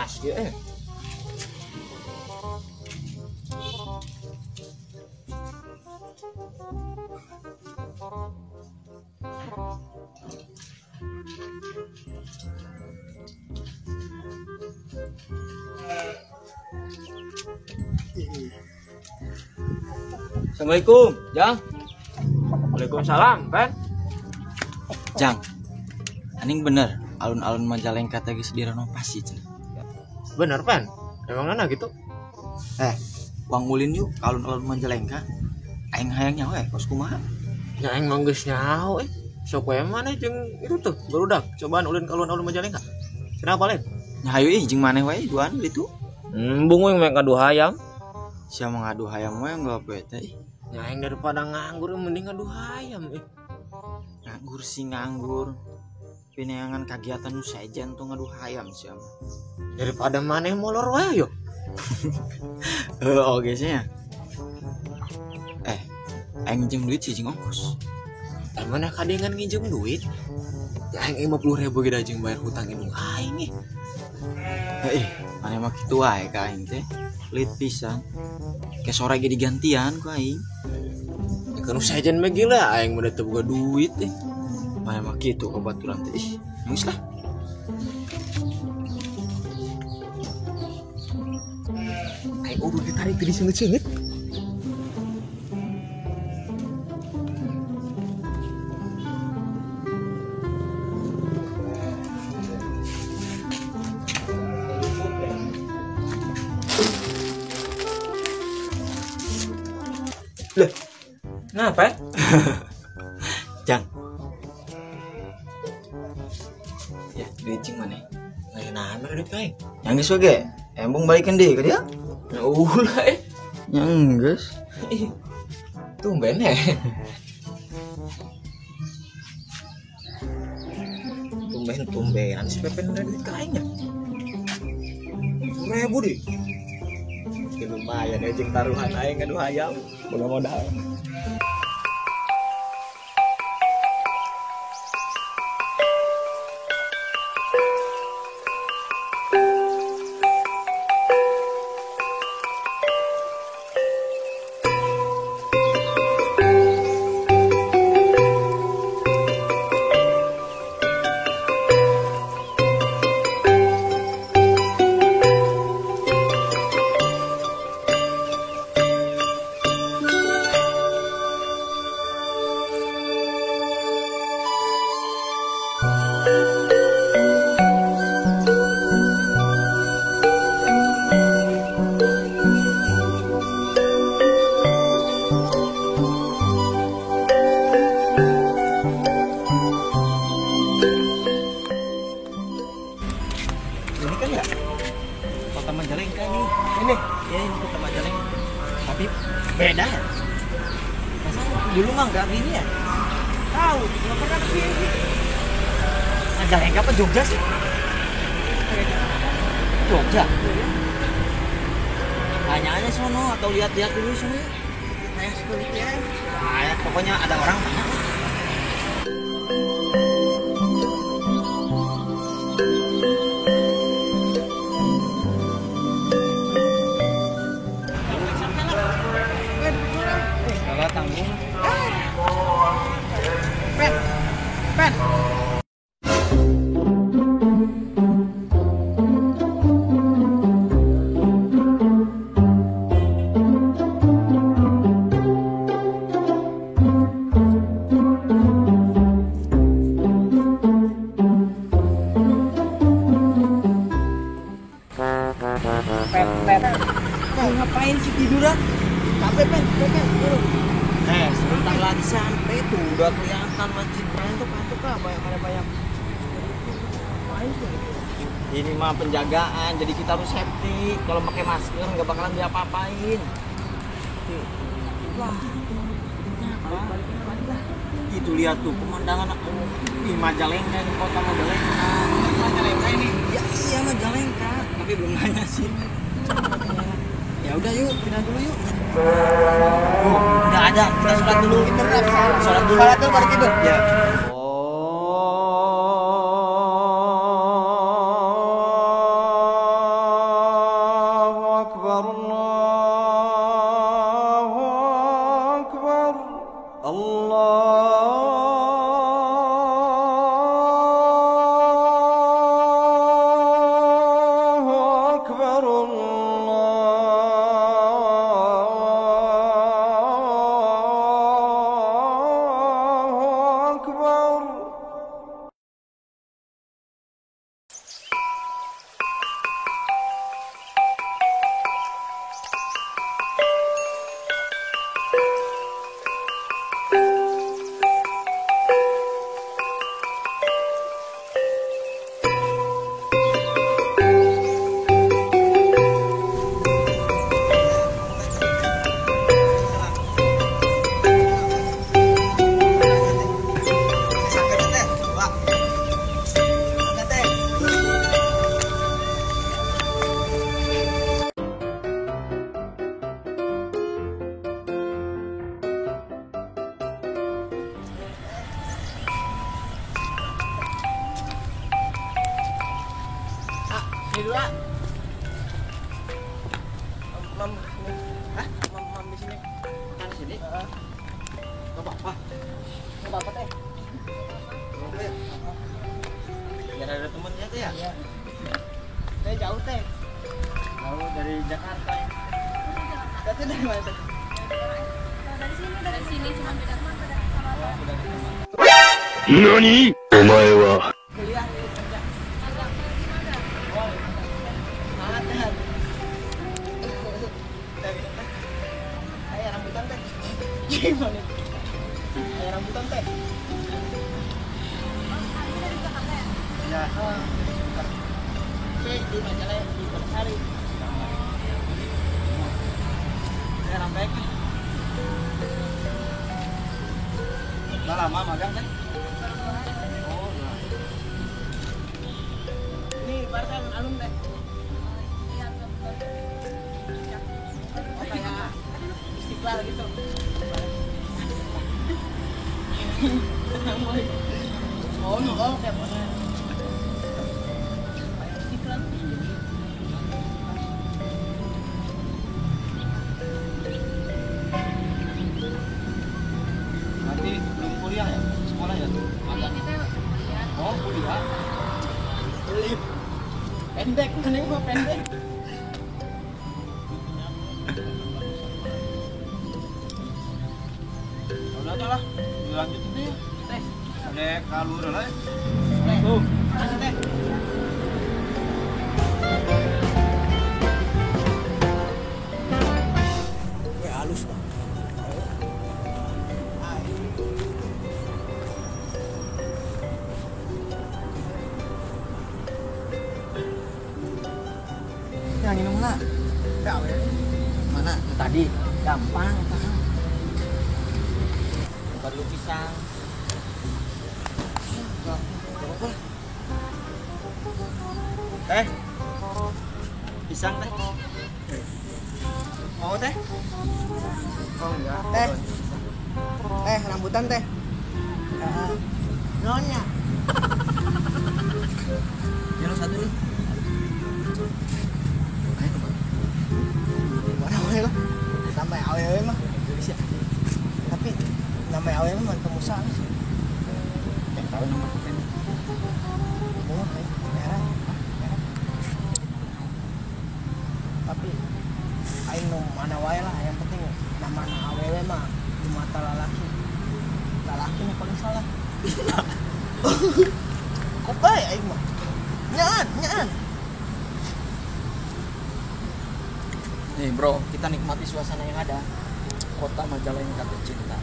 Panas ieu eh. Assalamualaikum, Jang. Waalaikumsalam, Pen. Jang. Aning bener, alun-alun Majalengka teh geus direnovasi cenah. Bener, Pen. Emang mana gitu? Wang ulin yuk ke alun-alun Majalengka. Aing hayang nyaho kos kumaha? Nya aing mah geus nyaho eh. Sok we mana jeung itu tuh barudak cobaan ulin ke alun-alun Majalengka. Kenapa lain? Nya hayu ih jeung maneh wae duaan ditu. Embung we meh ngadu hayam. Sia mah ngadu hayam we enggak bete ih. Nya aing daripada nganggur mending ngadu hayam ih. Nganggur sih nganggur. Pineangan kagiatan nu sejen tuh ngadu hayam sia mah. Daripada maneh molor wae yo. Heeh oge sih ya. Aing minjem duit sih jeung ongkos. Mana kadengan nginjem duit? Ya aing 50.000 ge da jeung bayar hutang indung aing ih. Heuh, maneh mah kitu wae ka aing teh. Lit pisan. Ke sore ge digantian ku aing. Ya kan sejen mah gila aing mah teu boga duit eh. Maneh mah kitu ka baturan teh ih. Geus lah. Aing urut ditarik teh diseungeut-seungeut. Lah, kenapa? Jang. Ya, duit jeung maneh. Nah, mana duit aing? Yang geus we ge, embung balikeun deui ka dia. Ya ulah eh. Yang geus. Tumben eh. Tumben-tumbenan si Pepen udah duit ka aing ya. 10.000 deh. Ya lumayan ya jeung taruhan aing ngadu hayam, boga modal. Ini kan ya kota Majalengka ini. Ini ya ini kota Majalengka. Tapi beda ya. Masa dulu mah nggak gini ya? Tahu, nggak pernah kesini. Majalengka apa Jogja sih? Jogja. Tanya aja sono atau lihat-lihat dulu sono. Kayak security ya. Nah, pokoknya ada orang tanya. Gak tanggung. Pen, pen. Pen, pen. Ngapain sih tiduran? Capek, pen, pen, turun. Sebentar lagi sampai tuh udah kelihatan masjid. Ngantuk lah, banyak ada banyak. Ini mah penjagaan, jadi kita harus safety. Kalau pakai masker nggak bakalan diapa-apain. Wah, balik lah. Itu lihat tuh pemandangan di Majalengka, di kota Majalengka. Majalengka ini? Ya iya Majalengka, tapi belum nanya sih. Ya udah yuk, pindah dulu yuk. Oh, udah ada, kita sholat dulu. Kita sholat dulu. Sholat dulu baru tidur. Ya. Sini dulu, ah. Mam sini. Hah? Mam di sini. Makan di sini? Heeh. Enggak apa-apa. Enggak apa-apa teh. Enggak ya? Biar ada temennya teh ya? Iya. Teh jauh teh. Jauh dari Jakarta. Teh dari mana teh? Dari sini, dari sini cuma beda rumah sama Oh, beda rumah. Nani? Omae wa Kuliah nih kerja. Oh, semangat teh. Ayo rambutan teh. Gimana? Ayo rambutan teh. Oh, dari Jakarta ya? Iya. Sebentar. Teh di Majalaya di Sari. Saya rambek. Udah lama magang teh? Oh, udah. Ini partai alun teh. Iya, Oh, kayak Istiqlal gitu. Oh, oh, kayak mana? Kayak Istiqlal. Berarti belum kuliah ya? Sekolah ya? Magang. Ini teh kuliah. Oh, kuliah. Lip. Pendek, mana mah pendek. Udah tuh lah, dilanjut ini ya. Teh. Ada kalur lah. Teh. Tuh. Makasih teh. Weh, halus bang. Yang minum lah. Mana? Tadi gampang eta. Bukan lu pisang. Enggak apa-apa lah. Teh. Pisang teh. Mau teh? Oh enggak. Teh. Teh rambutan teh. Nolnya. Ya lo satu nih. Ayo kemana? Mana wae lah. Tambah awewe mah. Bisa. Tapi nama awewe mah teu musa sih. Tahu nama kan. Oh, merah. Merah. Tapi aing nu mana wae lah yang penting nama awewe mah di mata lalaki. Lalaki nu paling salah. Kok bae aing mah. Nyaan, nyaan. Nih bro, kita nikmati suasana yang ada. Kota Majalengka tercinta.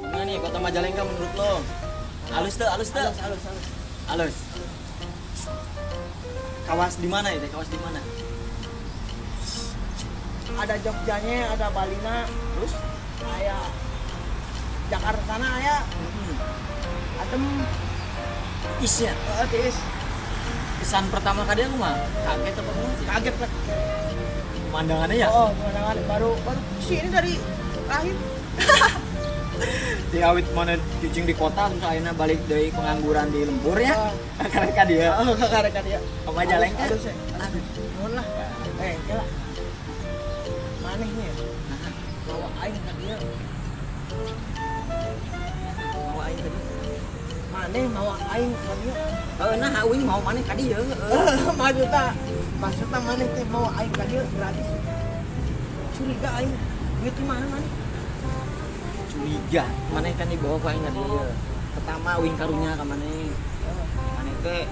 Gimana nih Kota Majalengka menurut lo? Halus tuh, halus tuh. Halus, halus, halus. Halus. Kawas di mana itu? Kawas di mana? Ada Jogjanya, ada Balina, Terus? aya Jakarta sana aya adem, Isnya. heeh tiis. Kesan pertama kali aku mah kaget apa gimana sih? Kaget lah. Pemandangannya ya? Oh, pemandangan baru baru sini dari rahim. Di awit mana cicing di kota terus akhirnya balik dari pengangguran di lembur ya. Oh. Karena dia. Oh, karek dia. Ke Majalengka. Halus, halus ya. Nuhun lah. Kela. Manehnya. Bawa aing ka dieu. Mau aing ka dieu. Maneh mawa aing ka dieu. Heeh, nah aing mau maneh ka dieu. Heeh. Maksudna maneh teh mawa aing ka dieu gratis. Curiga aing. Duit di mana maneh? Curiga. Maneh kan dibawa ku aing ka dieu. Pertama uing karunya ka maneh. Maneh teh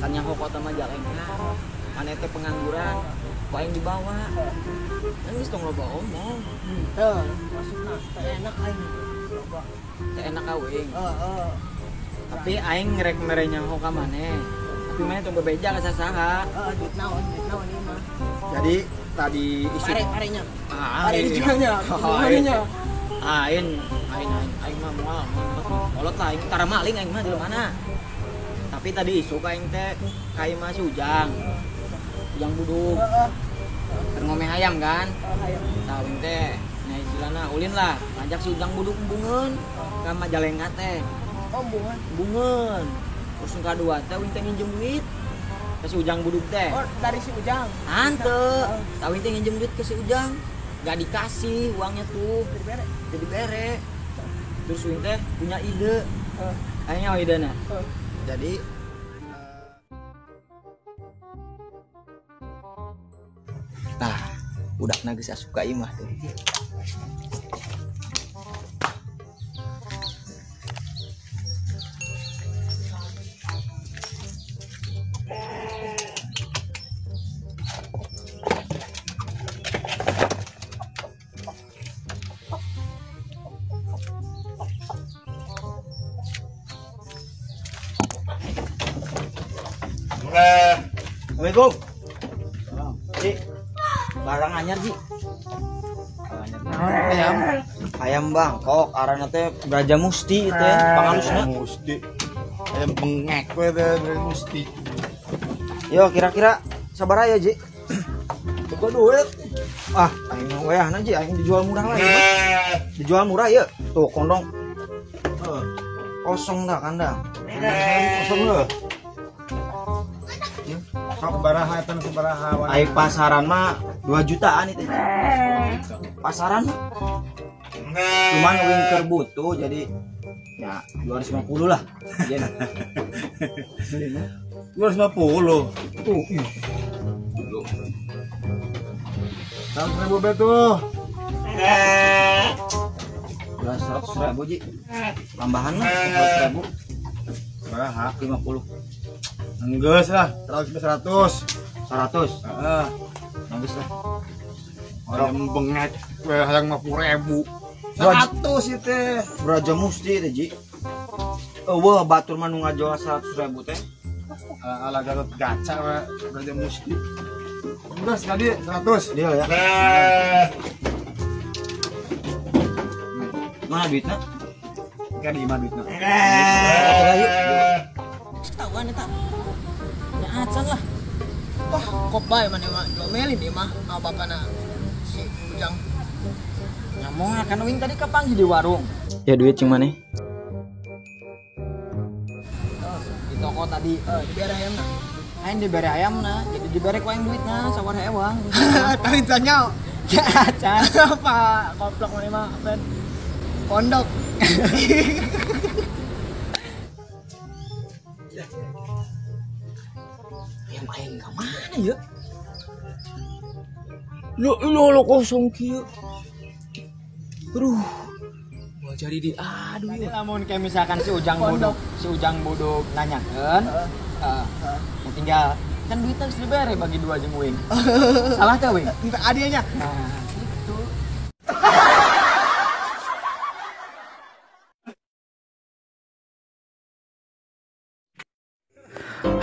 kan nyaho kota Majalengka. Maneh teh pengangguran. Ku aing dibawa. Kan geus tong loba omong. Henteu, maksudna teh enak aing. Loba. Teh enak ka uing. Heeh. Tapi aing ngerek mere nyaho ka maneh. Tapi maneh tong bebeja ka sasaha. Heeh, duit naon ieu mah. Jadi tadi isu Pare-parenya. Ah, Pare dijualnya. Aing. Aing, aing, aing, aing mah moal, kolot lah, aing tara maling aing mah di mana. Tapi Tapi tadi isuk aing teh ka imah si Ujang. Ujang buduk. Keur ngomeh hayam kan? Hayam. Tah aing teh nya istilahna ulin lah, ngajak si Ujang buduk embungeun ka Majalengka teh. Oh, embungeun. Embungeun. Terus nu kadua teh aing teh nginjem duit ke si Ujang buduk teh. Oh, dari si Ujang. Hanteu. Tah aing teh nginjem duit ke si Ujang. Gak dikasih uangnya tuh. Dibere. Teu dibere. Terus uing teh punya ide. Kayaknya idena. Jadi nah, budakna geus asup ka imah teh. Assalamualaikum. Ji, barang anyar Ji. Ayam. Ayam Bangkok, arana teh Braja Musti itu ya, pangalusna. Musti. Ayam bengek we teh Braja Musti. Yo kira-kira sabar aja Ji. Buka duit. Ah, aing weahna Ji, aing dijual murah lah ya. Dijual murah ya. Tuh kondong. Kosong dah kandang. Kosong lho. Sabaraha eta sabaraha. Ai pasaran mah 2 jutaan itu. Pasaran mah. Cuman uing keur butuh jadi ya 250 lah. 250. Tuh. Ih. 100.000 be tuh. Udah 100.000 Ji. Tambahan lah 100.000. Sabaraha? 50. Enggeus lah, 100 100. 100. Heeh. Bagus lah. Ayam bengek we hayang 50.000. 100 ieu teh. Braja Musti teh Ji. Eueuh batur mah nu ngajual 100.000 teh. Ala Gatot Kaca we Braja Musti. Udah sekali 100. Deal ya. Mana duitnya? Kan di imah duitna. Udah yuk. Ketahuan eta. Ya acan lah. Wah, kok bae maneh mah diomelin ieu mah sama bapana si Ujang. Nyamoh kan uing tadi kapanggih di warung. Ya duit cing maneh. Di toko tadi Dibere ayamna. Aing dibere ayamna, jadi dibere ku aing duitna sawar ewang. Tapi tanya. Ya acan. Apa koplok maneh mah ben pondok. Ayam aing ka mana ya? Lo lo lo kosong kieu. Aduh. Mau cari di aduh. Tadi lamun kayak misalkan si Ujang buduk nanyakeun, tinggal kan duitnya harus dibere bagi dua jeung uing. Salah teh uing? Entah adianya. Nah, gitu.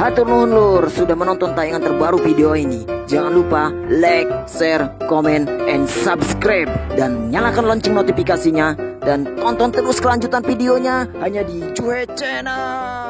Hatur nuhun lur sudah menonton tayangan terbaru video ini. Jangan lupa like, share, komen, and subscribe. Dan nyalakan lonceng notifikasinya. Dan tonton terus kelanjutan videonya hanya di Juhe Channel.